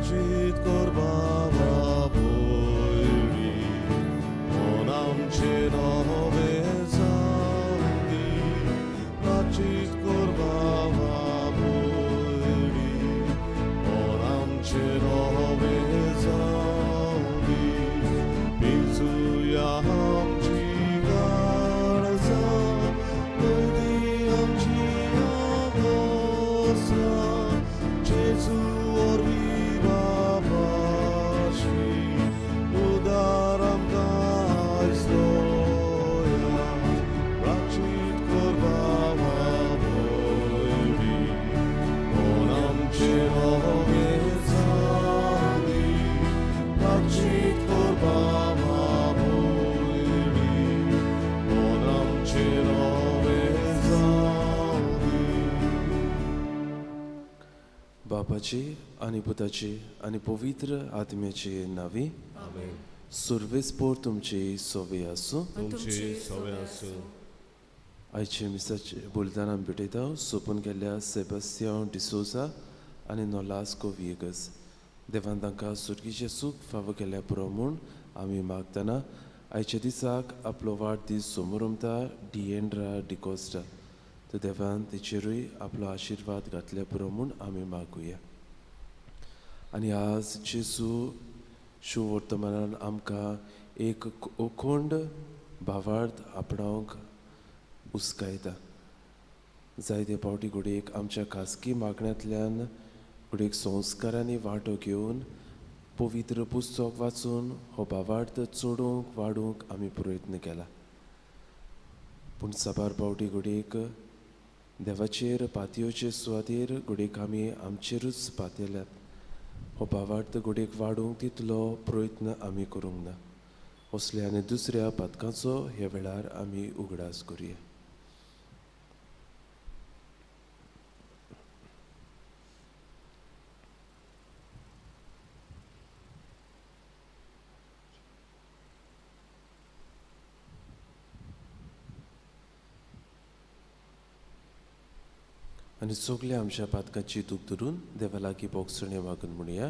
प्राचित कर बाबा भोयरी मन आमचें नवें जावं दी प्राचित कर बाबा भोयरी मन आमचें नवें जावं दी पिंजुया आमची काळजां नदी आमची आगोस्त्रां जेजू वरवीं बाबाशी उदार आमकां आयज दया प्राचित कर बाबा भोयरी मन आमचें नवें जावं दी प्राचित कर बाबा भोयरी मन आमचें नवें जावं दी. बापाची आनी पुताची आनी पवित्र आत्म्याची नावी. आमेन. सुर्वेस्पोर तुमची सोवे आसूं. तुमची सवे आसूं. आयचे मिसाचे बुलतान आमी भेटयता सोंपून गेल्ल्या सेबास्तियांव डिसोजा आनी नोलास्को विएगस. देवान तांकां सुर्गीचें सूख फावो केल्या पुरो म्हूण आमी मागतना आयच्या दिसाक आपलो वाडदीस सोमोरमता डिएंड्रा डिकोस्टा तर देवान तेचेरूय आपलो आशिर्वाद घातल्या पुरो म्हूण आमी मागुया. आनी आज जेजू शुवर्तमानान आमकां एक अखंड भावार्थ आपणावंक उस्कायता. जायते फावटी घडयेक आमच्या खासगी मागण्यांतल्यान घडयेक संस्कारांनी वांटो घेवन पवित्र पुस्तक वाचून हो भावार्थ चडोवंक वाडोवंक आमी प्रयत्न केला. पूण साबार फावटी घडयेक देवाचेर पातयेचे सुवातेर घडयेक आमी आमचेरूच पातयल्यात. हो भावार्थ घडयेक वाडोवंक तितलो प्रयत्न आमी करूंक ना. असल्या आनी दुसऱ्या पातकांचो ह्या वेळार आमी उगडास करुया. आनी सगल्या आमच्या पातकाची दूख धरून देवा लागीं बोगसणे मागून म्हणया.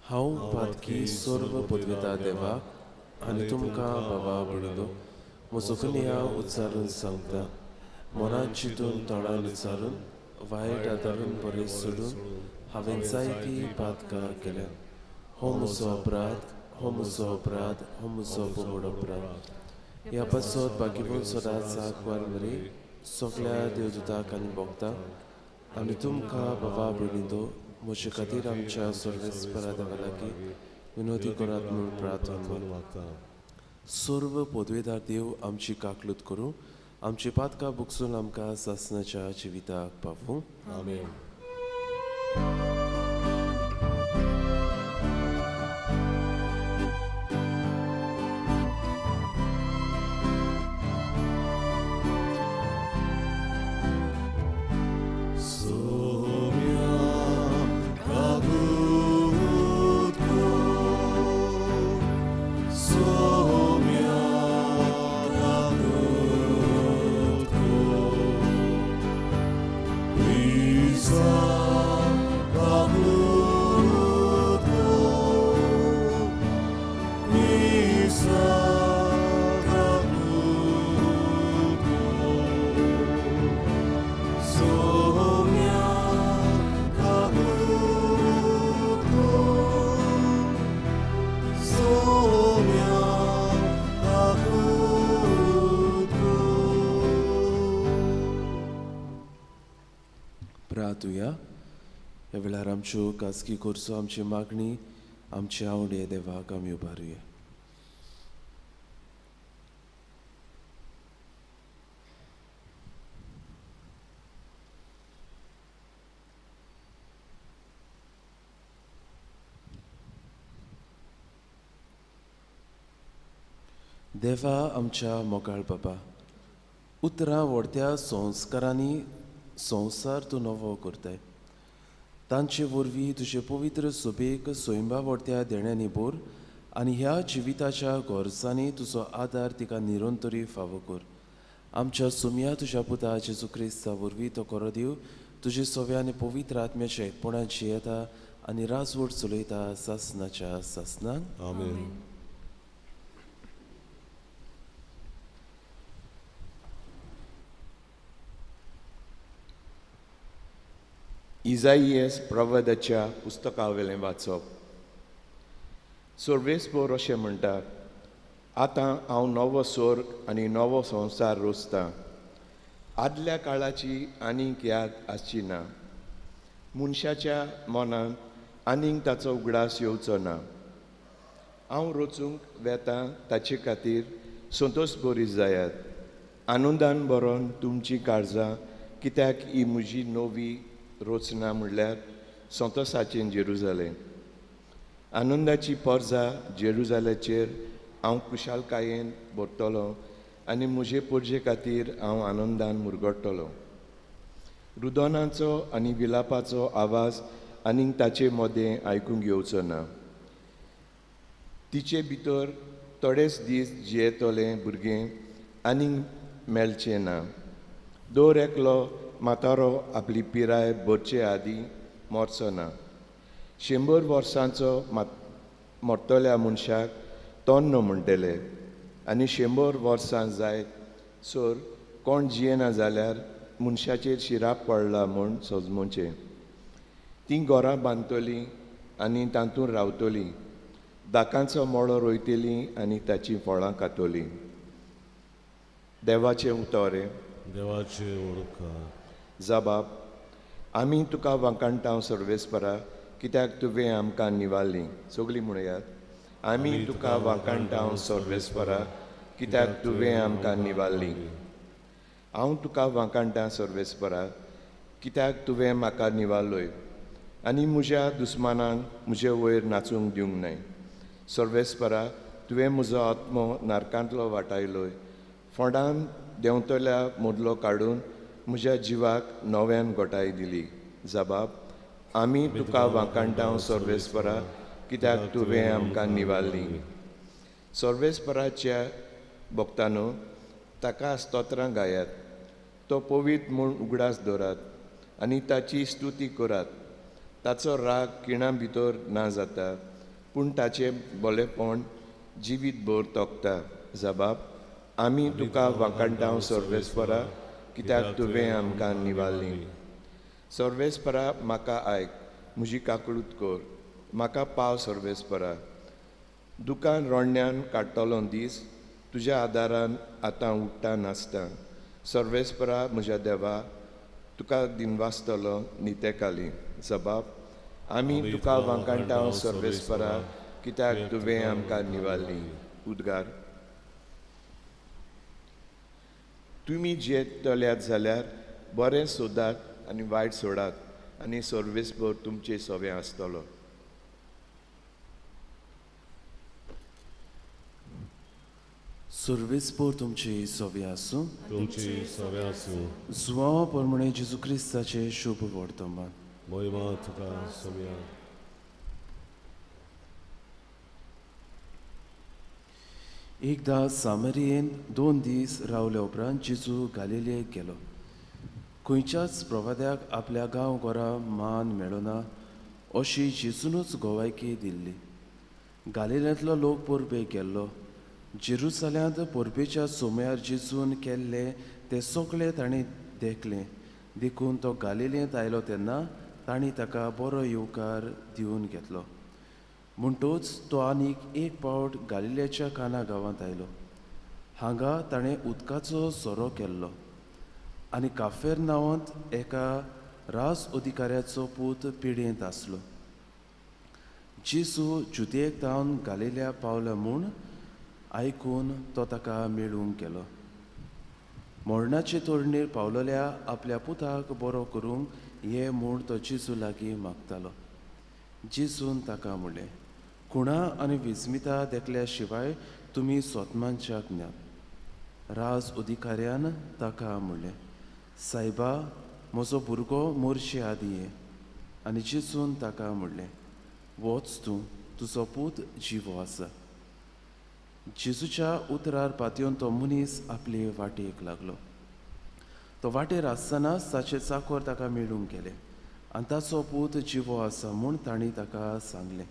हांव पातकी सर्व पदवेता देवाक आनी तुमकां बाबा म्हणलो म्हजो गुन्यांव उच्चारून सांगता. मनात चिंतून तोंडान उच्चारून वायट आदारून बरें सोडून हांवें जायतीं पातकां केल्यात. हो म्हजो अपराध, हो म्हजो अपराध, हो म्हजो व्हड अपराध. ह्या पासत बाकीबून सदांच साकवार मरे सगल्या देवदूताक आनी भोगता आनी तुमकां बाबा भयणींनो म्हजे खातीर आमच्या सर्वेस्परा देवा लागीं विनोदी करात म्हूण प्रार्थना मागता. सर्व पदवेदार देव आमची काकलूत करूं, आमची पातकां बुकसून आमकां सासणाच्या जिविताक पावूं. आमेन. प्रार्थुया. ह्या वेळार आमच्यो खासगी करचो आमची मागणी आमची आवडे देवाक आमी उबारुया. देवा आमच्या मोगाळ बाबा, उतरां व्हडत्या संस्कारांनी संवसार तूं नवो करताय. तांचे वरवीं तुजे पवित्र सोबेक स्वयंबा व्हडत्या देण्यांनी भर आनी ह्या जिविताच्या गरजांनी तुजो आदार तिका निरंतरी फावो कर. आमच्या सुमया तुज्या पुता जेजू क्रिस्ता वरवीं तो करो दिव. तुजे सव्या आनी पवित्र आत्म्याच्या एकपणान जियेता आनी राजवट चलयता सासनाच्या सासनाक. आमेन. इजाईएस प्रवादाच्या पुस्तकावेलें वाचप. सर्वेस्पोर अशें म्हणटा, आतां हांव नवो स्वर्ग आनी नवो संवसार रोसतां. आदल्या काळाची आनीक याद आसची ना. मनशाच्या मनांत आनीक ताचो उगडास येवचो ना. हांव रचूंक वेता ताचे खातीर संतोश बरी जायात, आनंदान बरोवन तुमची काळजां, कित्याक ही म्हजी नवी रचना म्हणल्यार संतोसाचें जेरुजालें. आनंदाची परजा जेरुजाल्याचेर हांव खुशालकायेन भरतलो आनी म्हजे परजे खातीर हांव आनंदान मुरगडटलो. रुदनाचो आनी विलापाचो आवाज आनीक ताचे मदें आयकूंक येवचो ना. तिचे भितर थोडेच दीस जियेतलें भुरगें आनीक मेळचें ना. दर एकलो म्हातारो आपली पिराय भरचे आदीं मरचो ना. 100 वर्सांचो मरतल्या मनशाक तन्न म्हणटले आनी 100 वर्सां जायत सर कोण जियेना जाल्यार मनशाचेर शिराप पडला म्हूण सजमोचें. तीं घरां बांदतलीं आनी तातूंत रावतलीं, दाकांचो मळो रोयतलीं आनी ताचीं फळां खातलीं. देवाचें उतर. देवाचें उपकार. जबाब, आमी तुका वांकाणटांव सर्वेस्परा, कित्याक तुवें आमकां निवारली. सगळीं म्हणयात, आमी तुका वांकाणटांव सर्वेस्परा, कित्याक तुवें आमकां निवारली. हांव तुका वांकाणटां सर्वेस्परा, कित्याक तुवें म्हाका निवारलोय आनी म्हज्या दुस्मानांक म्हजे वयर नाचूंक दिवंक न्हय. सर्वेस्परा, तुवें म्हजो आत्मो नरकांतलो वाटायलोय, फोंडान देंवतल्या मदलो काडून म्हज्या जिवाक नव्यान गोटाय दिली. जबाब, आमी तुका वांकाणटांव सर्वेस्परा, कित्याक तुवें आमकां निवारली. सर्वेस्पराच्या भक्तानो, ताका स्तोत्रां गायात, तो पवित्र म्हूण उगडास दवरात आनी ताची स्तुती करात. ताचो राग किणां भितर ना जाता, पूण ताचें बरेपण जिवीत भर तोखता. जबाब, आमी तुका वांकाणटांव सर्वेस्परा, कित्याक तुवें आमकां निवारली. सर्वेस्परा, म्हाका आयक, म्हजी काकळूत कर, म्हाका पाव सर्वेस्परा. दुकान रोडण्यान काडटलो दीस, तुज्या आदारान आतां उठ्ठा नासता. सर्वेस्परा म्हज्या देवा, तुका दिनवासतलो नितेकाली. जबाब, आमी तुका वांकाणटांव सर्वेस्परा, कित्याक तुवें आमकां निवारली. उद्गार. तुमी जियेतल्यात जाल्यार बरें सोदात आनी वायट सोडात आनी सर्वेस्पर तुमचे सवें आसतलो. सर्वेस्पर तुमचे सवें आसूं. तुमचे सवें आसूं. जुवांव प्रमाणे जेजू क्रिस्ताचें शुभ वर्तमान. महिमा तुका सव्या. एकदां सामरियेन 2 दीस रावल्या उपरांत जेजू गालिलेक गेलो. खंयच्याच प्रवाद्याक आपल्या गांव घरा मान मेळना अशी जेजूनच गोवायकी दिल्ली. गालिलेंतलो लोक परबेक गेल्लो. जेरुसल्यांत परबेच्या सोम्यार जेजून केल्लें तें सगळें ताणें देखलें. देखून तो गालिलेंत आयलो तेन्ना तांणी ताका बरो येवकार दिवन घेतलो. म्हणटच तो आनीक एक पावट गालिलेच्या काना गांवांत आयलो. हांगा ताणें उदकाचो सोरो केल्लो आनी काफेर नांवांत एका राज अधिकाऱ्याचो पूत पिडेंत आसलो. जेजू जुदेक थावन गालिल्या पावलो म्हूण आयकून तो ताका मेळूंक गेलो. मरणाचे तोडणेर पावलेल्या आपल्या पुताक बरो करूंक ये म्हूण तो जेजू लागीं मागतालो. जेजून ताका म्हणलें, खुणा आनी विस्मिता देखल्या शिवाय तुमी सोतमानच्याक ज्ञात. राज अधिकाऱ्यान ताका म्हणलें, सायबा, म्हजो भुरगो मरचे आदीं ये. आनी जेजून ताका म्हणलें, वच तूं, तुजो पूत जिवो आसा. जेजूच्या उतरार पातयेवन तो मनीस आपले वाटेक लागलो. तो वाटेर आसतनाच ताचे चाकोर ताका मेळूंक गेले आनी ताचो पूत जिवो आसा म्हूण तांणी ताका सांगलें.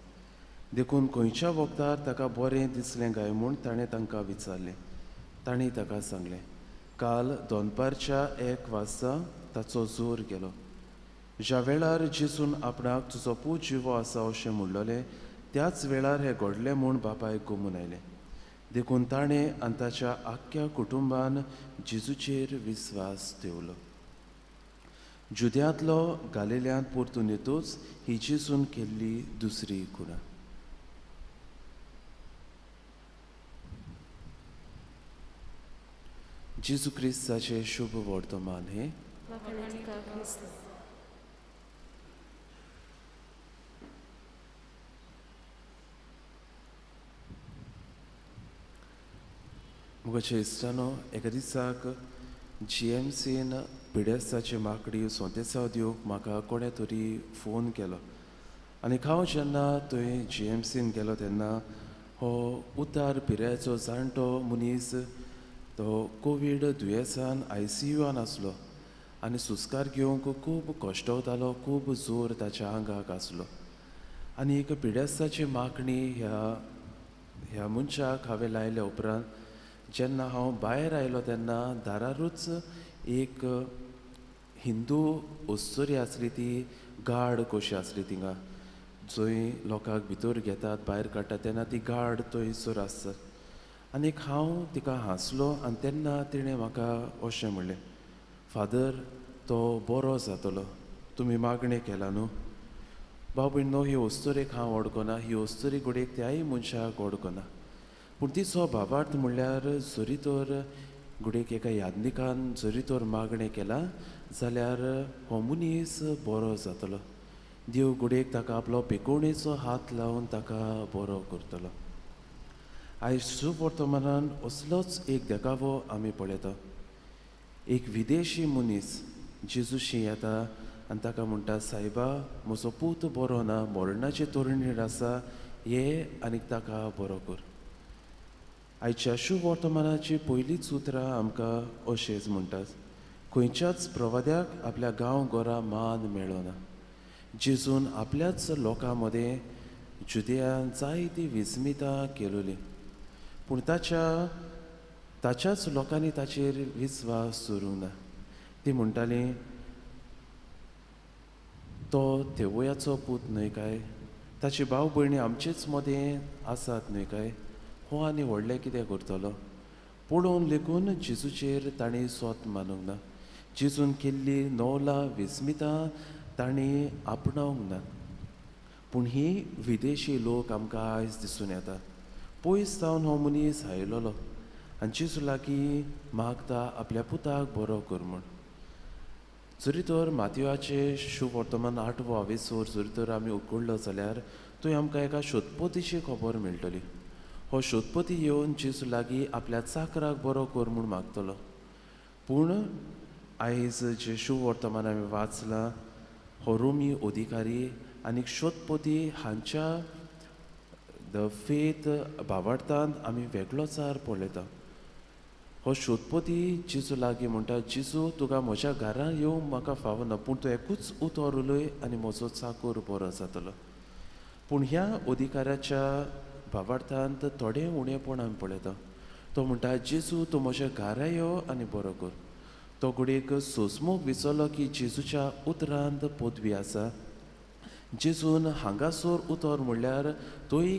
देखून खंयच्या वखदार ताका बरें दिसलें काय म्हूण ताणें तांकां विचारलें. तांणी ताका सांगलें, काल दनपारच्या 1 वाजता ताचो जोर गेलो. ज्या वेळार जेजून आपणाक तुजो पूत जिवो आसा अशें म्हणलेलें त्याच वेळार हें घडलें म्हूण बापायक गोमून आयलें. देखून ताणें आनी ताच्या आख्ख्या कुटुंबान जेजूचेर विस्वास दवरलो. जुद्यांतलो गालिल्यांत परतून येतूच ही जेजून केल्ली दुसरी खुणा. जेजू क्रिस्ताचें शुभ वर्तमान हें. मुखाच्या इश्टानो, एका दिसाक जीएमसीन पिडेस्ताची माकडी सोंतेसांव दिवंक म्हाका कोणें तरी फोन केलो आनी हांव जेन्ना थंय जीएमसीन गेलो तेन्ना हो उतार पिरायेचो जाणटो मनीस तो कोवीड दुयेंसान आयसीयूआन आसलो आनी सुस्कार घेवंक खूब कश्टवतालो, खूब जोर ताच्या आंगाक आसलो. आनी एक पिडेस्ताची मागणी ह्या मनशाक हांवें लायल्या उपरांत जेन्ना हांव भायर आयलो तेन्ना दारारूच एक हिंदू अस्तुरी आसली, ती गार्ड कशी आसली थिंगा, जंय लोकांक भितर घेतात भायर काडटात तेन्ना ती गार्ड थंयसर आसता. आनी हांव तिका हांसलो आनी तेन्ना तिणें म्हाका अशें म्हणलें, फादर तो बरो जातलो, तुमी मागणें केलां न्हू. भाव भयणीनो, ही अस्तुरेक हांव वळखना, ही अस्तुरी घडयेक त्याय मनशाक वळखना, पूण तिचो भावार्थ म्हणल्यार जरी तर घडयेक एका याज्ञिकान जरी तर मागणें केलां जाल्यार हो मनीस बरो जातलो, देव घडयेक ताका आपलो पेकोवणेचो हात लावन ताका बरो करतलो. आयज सुवर्तमानान असलोच एक देखावो आमी पळयता. एक विदेशी मनीस जेजूशी येता आनी ताका म्हणटा, सायबा म्हजो पूत बरो ना, मरणाचे तोरणीर आसा, ये आनी ताका बरो कर. आयच्या शुवर्तमानाची पयलींच उतरां आमकां अशेंच म्हणटात, खंयच्याच प्रवाद्याक आपल्या गांव घरा मान मेळना. जेजून आपल्याच लोकां मदें जुदयान जायती विस्मितां केलोली, पूण ताच्याच लोकांनी ताचेर विस्वास दवरूंक ना. ती म्हणटाली, तो देवयाचो पूत न्हय काय? ताची भाव भयणी आमचेच मदें आसात न्हय काय? हो आनी व्हडलें कितें करतलो? पळोवन लेगून जेजूचेर तांणी सोत मानूंक ना. जेजून केल्ली नवलां विस्मितां तांणी आपणावंक ना. पूण ही विदेशी लोक आमकां आयज दिसून येता. पयस जावन हो मनीस आयलोलो आनी जेजू लागीं मागता आपल्या पुताक बरो कर म्हूण. जरी तर मातयोचे शुवर्तमान 8वो आवेसोर जरी तर आमी उकडलो जाल्यार थंय आमकां एका शोधपतीची खबर मेळटली. हो शोधपती येवन जेजू लागीं आपल्या चाकराक बरो कर म्हूण मागतलो. पूण आयज जे शुवर्तमान आमी वाचलां, हो रोमी अधिकारी आनी शोधपती हांच्या the faith भावार्थान आमी वेगळोचार पळयता. हो शोधपती जेजू लागीं म्हणटा, जेजू तुका म्हज्या घरान येवंक म्हाका फावना, पूण तूं एकूच उतर उलय आनी म्हजो चाकूर बरो जातलो. पूण ह्या अधिकाऱ्याच्या भावार्थांत थोडें उणेपण आमी पळयता. तो म्हणटा, जेजू तूं म्हज्या घरा यो आनी बरो कर. तो घडयेक सोजमूक विसरलो की जेजूच्या उतरांत पदवी आसा. जेजून हांगासर उतर म्हणल्यार तोय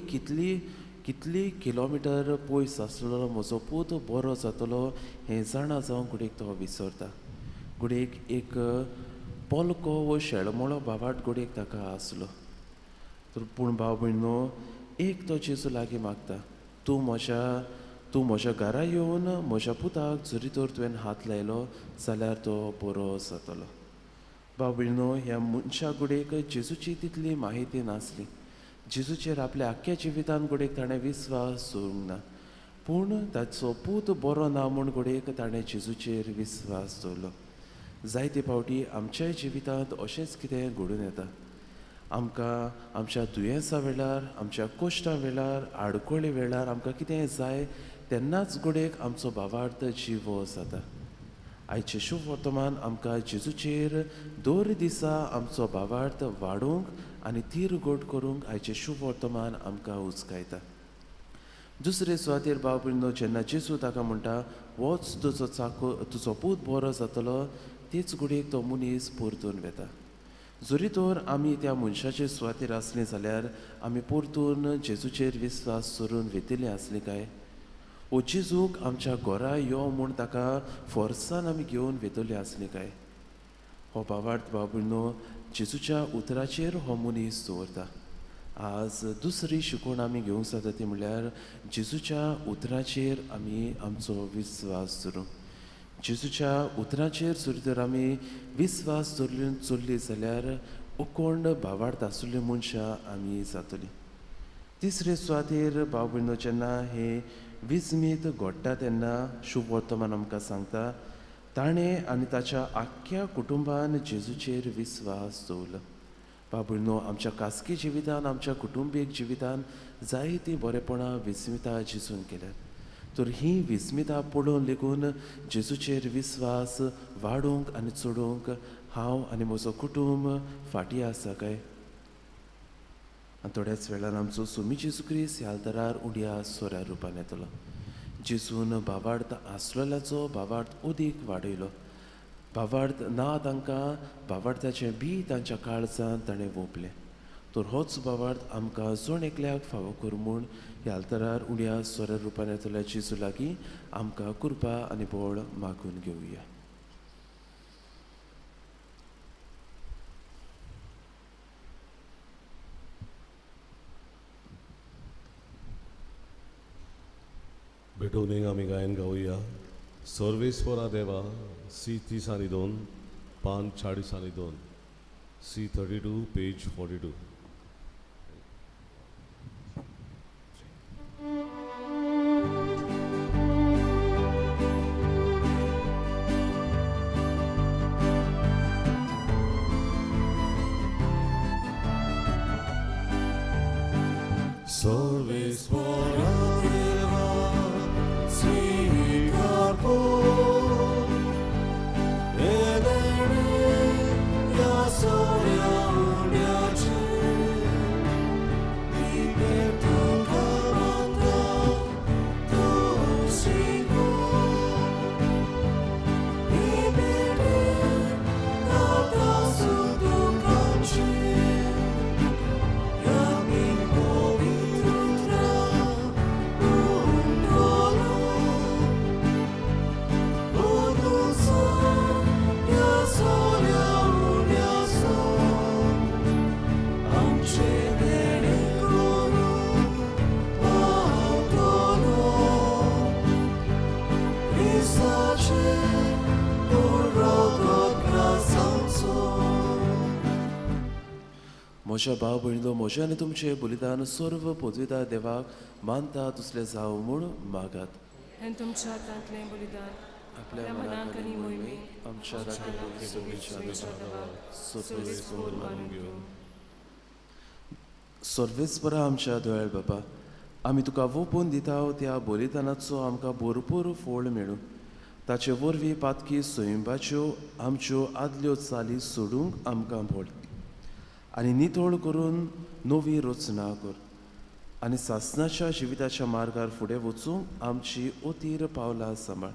कितली किलोमिटर पयस आसलेलो म्हजो पूत बरो जातलो हें जाणा जावंक घडयेक तो विसरता. घडयेक एक पोलको वो शेळमोळो भावार्थ घडयेक ताका आसलो. तर पूण भाव भयणो, एक तो जेजू लागीं मागता, तूं म्हज्या घरा येवन म्हज्या पुताक जरी तर तुवें हात लायलो जाल्यार तो बरो जातलो. भाव भयणो, ह्या मनशा घडयेक जेजूची तितली म्हायती नासली. जेजूचेर आपल्या आख्ख्या जिवितान घडयेक ताणें विस्वास दवरूंक ना, पूण ताचो पूत बरो ना म्हूण घडयेक ताणें जेजूचेर विस्वास दवरलो. जायते फावटी आमच्याय जिवितांत अशेंच कितें घडून येता. आमकां आमच्या दुयेंसा वेळार, आमच्या कश्टां वेळार, आडखळी वेळार आमकां कितें जाय तेन्नाच घडयेक आमचो भावार्थ जिवो जाता. आयचें शुभ वर्तमान आमकां जेजूचेर दर दिसा आमचो भावार्थ वाडोवंक आनी तीर गोड करूंक आयचें शुभ वर्तमान आमकां उचकायता. दुसरे सुवातेर भाव भयणीनो जेन्ना जेजू ताका म्हणटा वच तुजो चाको तुजो पूत बरो जातलो, तेच घडयेक तो मनीस परतून वेता. जरी तर आमी त्या मनशाचे सुवातेर आसली जाल्यार आमी परतून जेजूचेर विस्वास सोरून वेतली आसली काय? ओ जेजूक आमच्या घरा यो म्हूण ताका फोर्सान आमी घेवन वेतली आसली काय? हो भावार्थ भाव भयणीनो जेजूच्या उतराचेर हो मनीस दवरता. आज दुसरी शिकवण आमी घेवंक जाता ती म्हणल्यार जेजूच्या उतराचेर आमी आमचो विस्वास दवरूंक. जेजूच्या उतराचेर जर तर आमी विस्वास दवरून चल्ली जाल्यार उकोंड भावार्थ आशिल्ली मनशां आमी जातली. तिसरे सुवातेर भाव भयणीनो जेन्ना हे विस्मीत घडटा तेन्ना शुभ वर्तमान आमकां सांगता ताणें आनी ताच्या आख्ख्या कुटुंबान जेजूचेर विस्वास दवरलो. भाव भयणीनो आमच्या खासगी जिवितान आमच्या कुटुंबीक जिवितान जायतीं बरेपणां विस्मितां जेजून केल्यात. तर ही विस्मितां पळोवन लेगून जेजूचेर विस्वास वाडोवंक आनी चडोवंक हांव आनी म्हजो कुटुंब फाटीं आसा काय? आनी थोड्याच वेळान आमचो सोमी जेजू क्रिस्त ह्या आल्तारार उंड्या सोऱ्या रुपान येतलो. जेजून भावार्थ आसलेल्याचो भावार्थ अदीक वाडयलो. भावार्थ ना तांकां भावार्थाचें बी तांच्या काळजान ताणें वोंपलें. तर होच भावार्थ आमकां जण एकल्याक फावो कर म्हूण ह्या आल्तारार उण्या सोऱ्या रुपान येतल्या जेजू लागीं आमकां कृपा आनी बळ मागून घेवया. भेटवणेक आमी गायन गावया. सर्वेस्परा देवा सी 30 आनी 2 पान 40 आनी 2 सी 32 पेज 42. सर्वेस्परा देवा स्वीकार कर ह्या सोऱ्या उण्याचें तुका मागता तूं स्वीकार म्हज्या भाव भयणीनो, म्हज्या आनी तुमचें बलिदान सर्व पदवीदार देवाक मानता तसलें जावं म्हूण मागात. आनी तुमच्या हातांतलें बलिदान आपल्या मनाक आनी मोहिमेक आमच्या सर्वेस्परा आमच्या दोयाळ बाबा, आमी तुका वोपून दिता त्या बलिदानाचो आमकां भरपूर फळ मेळूं. ताचे वरवीं पातकी स्वयंबाच्यो आमच्यो आदल्यो चाली सोडूंक आमकां भोळ आनी नितळ करून नवी रचना कर आनी सासनाच्या जिविताच्या मार्गार फुडें वचूंक आमची ओतीर पावलां सांबाळ.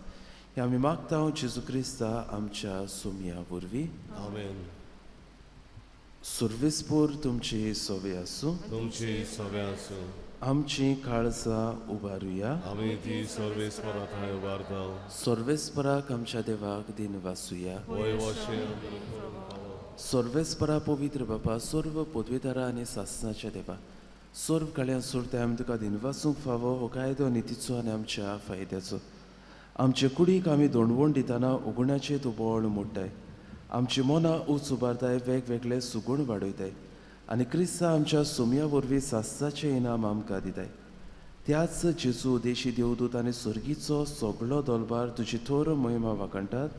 हें आमी मागता जेजू क्रिस्ता आमच्या सोमया वरवीं. आमेन. सर्वेस्पोर तुमची सवे आसूं. तुमची सवे आसूं. आमची काळजां उबारुया. आमी ती सर्वेस्परा थंय उबारता. सर्वेस्पराक आमच्या देवाक दिन वासुया. सर्वेस्परा पवित्र बापा, सर्व पदवेदारा आनी सासनाच्या देवा, सर्व काळ्यान सोडताय आमी तुका दिनवासूंक फावो हो कायदो नितीचो आनी आमच्या फायद्याचो. आमचे कुडीक आमी दोणवण दितना उगुण्याचें तूं बळ मोडटाय, आमची मनां उंच उबारताय, वेगवेगळे सुगूण वाडयताय आनी क्रिस्ता आमच्या सोमया वरवीं सासनाचें इनाम आमकां दिताय. त्याच जेजू देशी देवदूत आनी सर्गीचो सगळो दलबार तुजी थोर महिमा वाखाणटात.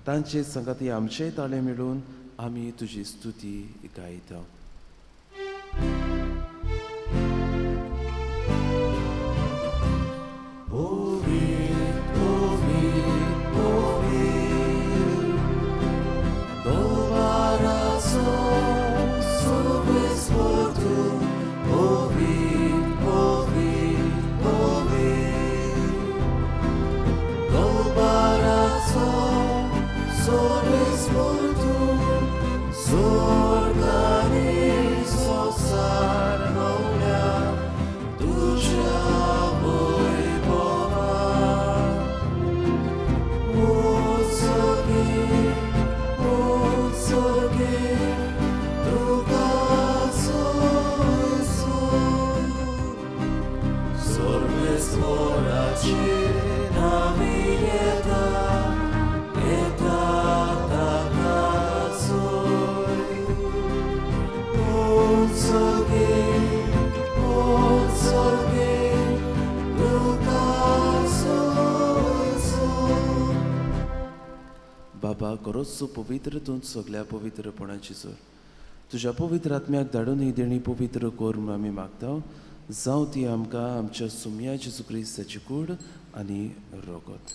तांचे संगाती आमचेय ताळे मेळून आमी तुजी स्तुती गायता. पवित्र, पवित्र, पवित्र, तोच पवित्र तूं सगल्या पवित्रपणाची जोर. तुज्या पवित्र आत्म्याक धाडून ही देणी पवित्र कर म्हूण आमी मागता. जावं ती आमकां आमच्या सुमया जेजू क्रिस्ताची कूड आनी रगत.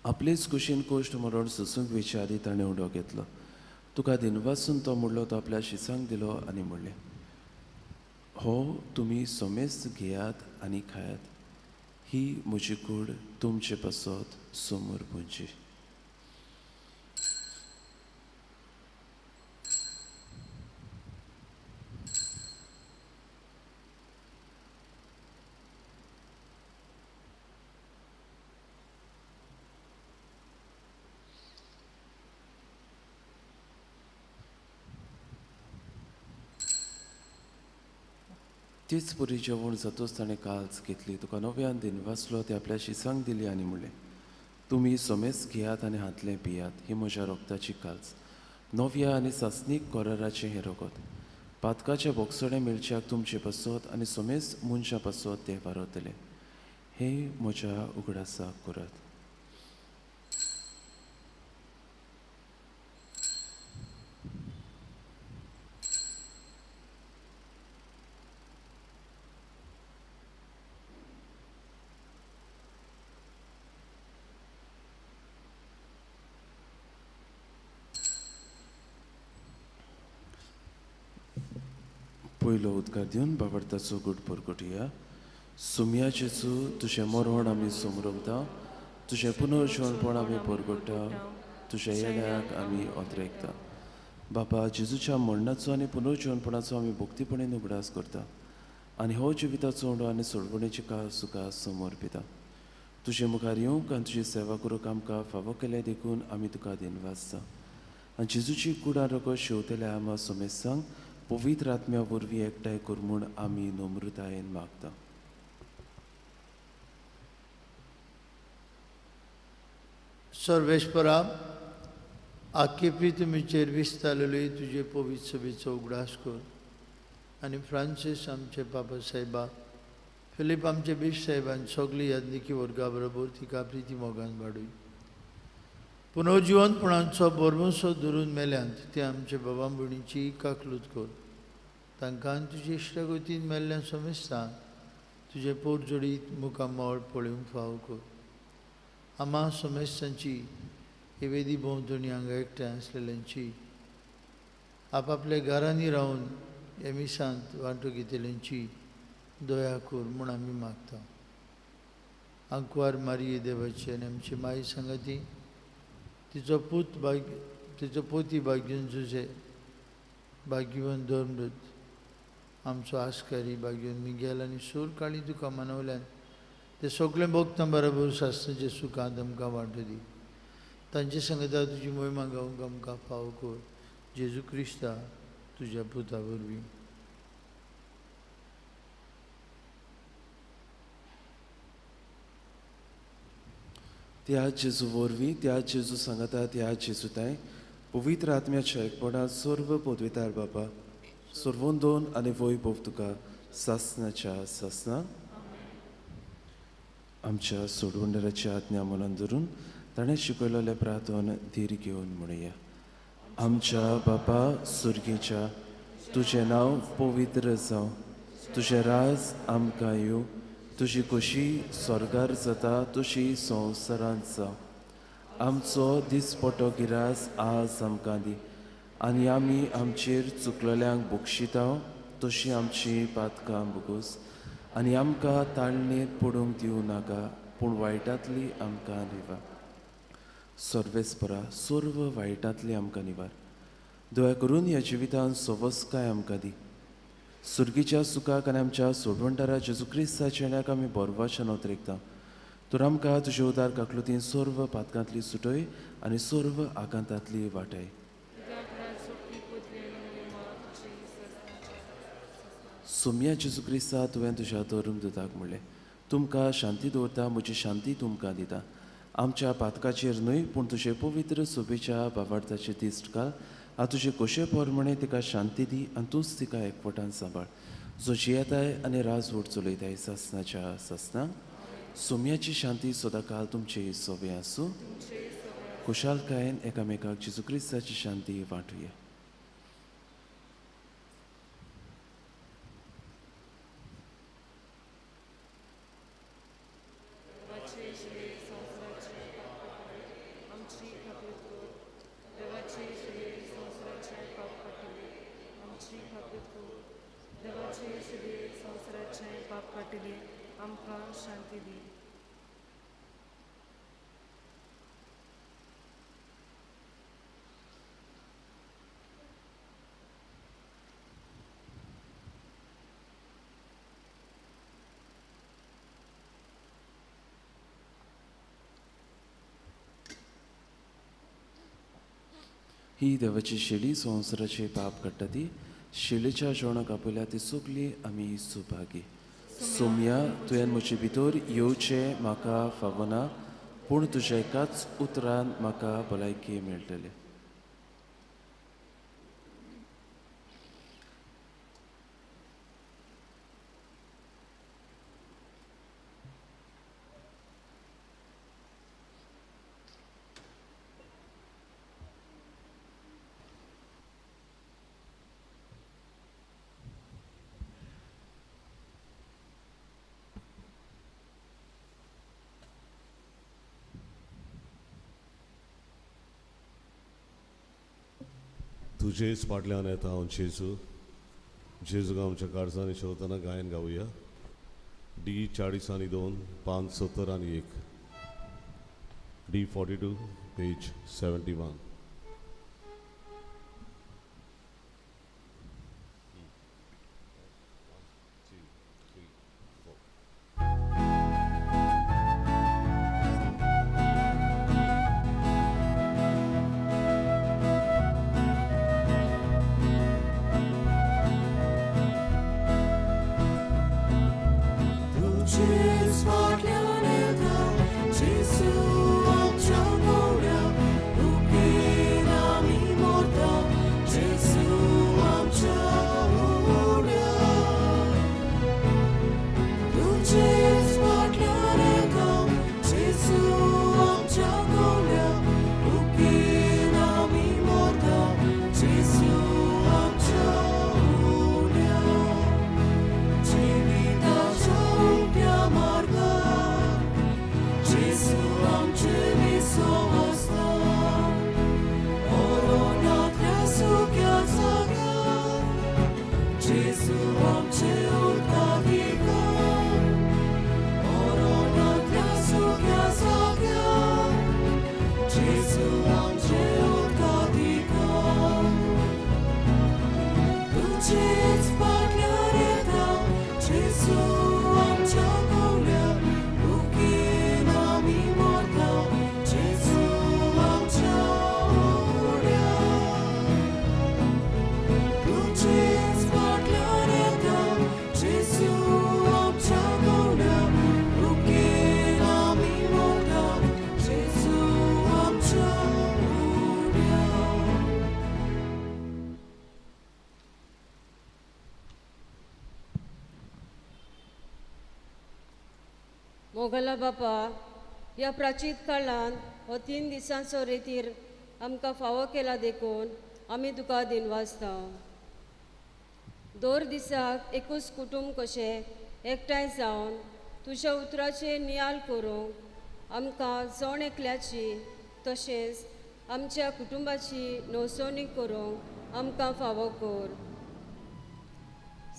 आपलेच कुशीन कोश्ट मरण सोसूंक वेचे आदी ताणें उडो घेतलो. तुका दिनवासून तो म्हणलो, तो आपल्या शिसांक दिलो आनी म्हणलें, हो तुमी सोमेस्त घेयात आनी खायात, ही म्हजी कूड तुमचे पासत समोर पुंची. तेच परी जेवण जातोच ताणें काल्स घेतली, तुका नव्यान दिनवासलो, ते आपल्या शिसांक दिली आनी म्हणलें, तुमी सोमेस घेयात आनी हांतलें पियात, ही म्हज्या रोगताची काल्स, नव्या आनी सासणीक कराराचें हें रगत. पातकाचें बोगसणें मेळच्याक तुमचे पासत आनी सोमेस मनशां पासत तें वारवतलें. हें म्हज्या उगडासाक करात. पयलो उदकार दिवन बाबडताचो गूट परगटया. सुमया जेजू, तुजें मरण आमी समरवता, तुजें पुनर्जिवणपण आमी परगट्टा, तुज्या येण्याक आमी ओतरेकता. बापा, जेजूच्या मरणाचो आनी पुनर्जिवणपणाचो आमी भक्तीपणेन उगडास करता आनी हो जिविताचो उंडो आनी सोडवणेची काळ सुखा समर्पिता. तुजे मुखार येवंक आनी तुजी सेवा करूंक आमकां फावो केल्या देखून आमी तुका दिनवासता. आनी जेजूची कुडां रगत शेवतल्या आमा सोमेस्तांक पवित्र आत्म्या वरवीं एकठांय कर म्हूण आमी नम्रतायेन मागता. सर्वेश्वरा, आख्खे पृथ्वीचेर विस्तारलेली तुजे पवित्र सभेचो उगडास कर आनी फ्रांसीस आमचे पापा साहेबा, फिलीप आमचे बीश साहेबान सगळी यादनिकी वर्गा बरोबर तिका प्रिती मोगान वाडूय. पुनर्जिवनपणाचो भरवंसो धरून मेल्यांत ते आमचे बाबा भयणीची काकलूत कर. तांकां तुजे इश्टागतीन मेल्ल्यान समेस्तां तुजे पोरजोडीत मुखामळ पळोवंक फावो कर. आमा समेस्तांची हे वेदी भोंवतणी हांगा एकठांय आसलेल्यांची, आपापल्या घरांनी रावन हे मिसांत वांटो घेतल्यांची दया कर म्हूण आमी मागता. आंकवार मारिये देवाची आनी आमची माई सांगाती, तिचो पूत भाग्य, तिचो पोती भाग्यन जुजे, भाग्यवन धर्मदूत आमचो आस्कारी भाग्यवन मिगेल आनी सूर काळी तुका मनवल्यान ते सगळे भक्तां बरोबर शास्त्राचे सुखांत आमकां वांटो दी. तांचे सांगता तुजी मोहिमा गावंक आमकां फावो कर. जेजू क्रिस्ता तुज्या पुता वरवीं. त्या जेजू वरवीं, त्या जेजू सांगता, त्या जेजू ताय पवित्र आत्म्याच्या एकपणात सर्व पदवेतार बापा सर्वोन दोन आनी वैभव तुका सासनाच्या सासना. आमच्या सोडवणदाराच्या आज्ञा मनान धरून ताणें शिकयलेलें प्रार्थन धीर घेवन म्हणया. आमच्या बापा सुर्गेच्या, तुजें नांव पवित्र जावं, तुजें राज आमकां येवं, तुजी खोशी स्वर्गार जाता तशी संवसारांत जावं. आमचो दिसपटो गिरास आज आमकां दी आनी आमी आमचेर चुकलेल्यांक बक्षिता तशी आमची पातकां भोगोस आनी आमकां ताळणेर पडूंक दिवं नाका पूण वायटांतली आमकां निवार. सर्वेस्परा, सर्व वायटांतली आमकां निवार. दया करून ह्या जिवितांत सवस्काय आमकां दी. सुर्गीच्या सुखाक आनी आमच्या सोडवणदारा जेजू क्रिस्ताच्या येण्याक आमी बोरवाच्यान ओतरेकता. तर आमकां तुजे उदार काकलुतीन सर्व पातकांतली सुटय आनी सर्व आकांतांतली वाटय. सोम्या जेजू क्रिस्ता, तुवें तुज्या धर्म दुताक म्हणलें, तुमकां शांती दवरता, म्हजी शांती तुमकां दिता. आमच्या पातकाचेर न्हय पूण तुजे पवित्र सोबेच्या बाबार्थाचे दिश्ट घाल आनी तुजे खोशे प्रमाणे तिका शांती दी आनी तूंच तिका एकवटान सांबाळ, जो जियेताय आनी राजवट चलयताय सासनाच्या सासना. सोम्याची शांती सदांकाल तुमचे सोबे आसूं. खुशालकायेन एकामेकाक जेजू क्रिस्ताची शांती वांटुया. ही देवाची शेली संवसाराचे पाप काडटा ती शेलीच्या जेवणाक आपयल्या ती सगली आमी सुभागी. सोम्या तुवें म्हजे भितर येवचें म्हाका फावना, पूण तुज्या एकाच उतरान म्हाका भलायकी मेळटली. तुजेच फाटल्यान येता हांव जेजू. जेजूक आमच्या काळजांनी शेवतना गायन गावया. डी 40 आनी 2 5 70 आनी 1. D 42 page 71. मोगला बापा, ह्या प्राचीन काळांत हो 3 दिसांचो रेतीर आमकां फावो केला देखून आमी तुका दिनवासता. दर दिसाक एकूच कुटुंब कशें एकठांय जावन तुज्या उतराचेर नियाळ करूंक आमकां जण एकल्याची तशेंच आमच्या कुटुंबाची नवसणी करूंक आमकां फावो कर.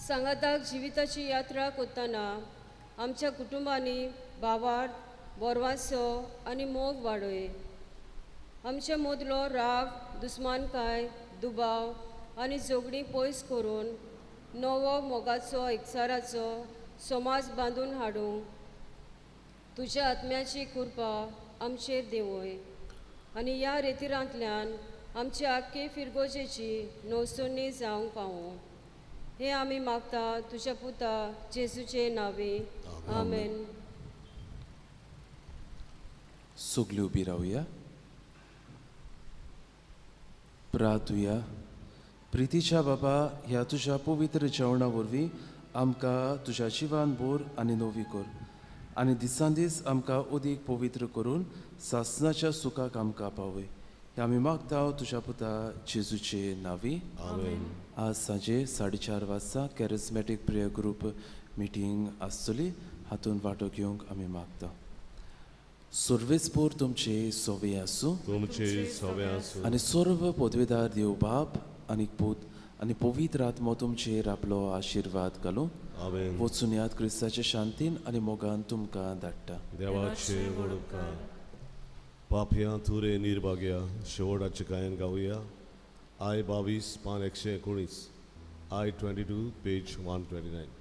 सांगाताक जिविताची यात्रा करतना आमच्या कुटुंबांनी भावार्थ, बोरवासो आनी मोग वाडय. आमचे मदलो राग, दुस्मानकाय, दुबाव आनी झगडीं पयस करून नवो मोगाचो एकचाराचो समाज बांदून हाडूंक तुज्या आत्म्याची कृपा आमचेर देंवय आनी ह्या रेतिरांतल्यान आमचे आख्खे फिरगोजेची नवसणी जावंक पावूं. हे आमी मागता तुज्या पुता जेजूचे नांवे, आमेन. सगळी उबी रावया. प्रार्थुया. प्रितीच्या बाबा, ह्या तुज्या पवित्र जेवणा वरवीं आमकां तुज्या जिवान बोर आनी नवी कर. आनी दिसान दीस आमकां अदीक पवित्र करून सासणाच्या सुखाक आमकां पावय. हें आमी मागता तुज्या पुता जेजूचे नांवी. आमेन. आज सांजे 4:30 वाजता कॅरिज्मॅटीक प्रेयर ग्रूप मिटींग आसतली. हातूंत वांटो घेवंक आमी मागता. सर्वेस्पोर तुमचे सोवे आसूं. तुमचे सवे आसूं. आनी सर्व पदवेदार देव बाप आनी पूत आनी पवित्र आत्मो तुमचेर आपलो आशिर्वाद घालूं. आमेन. वचून याद क्रिस्ताचे शांतीन आनी मोगान तुमकां धाडटा. देवाचे व्हड उपकार. पापया तुरे निर्भाग्या शेवटाचें गायन गावया. I 22 पान 119, I 22 page 129.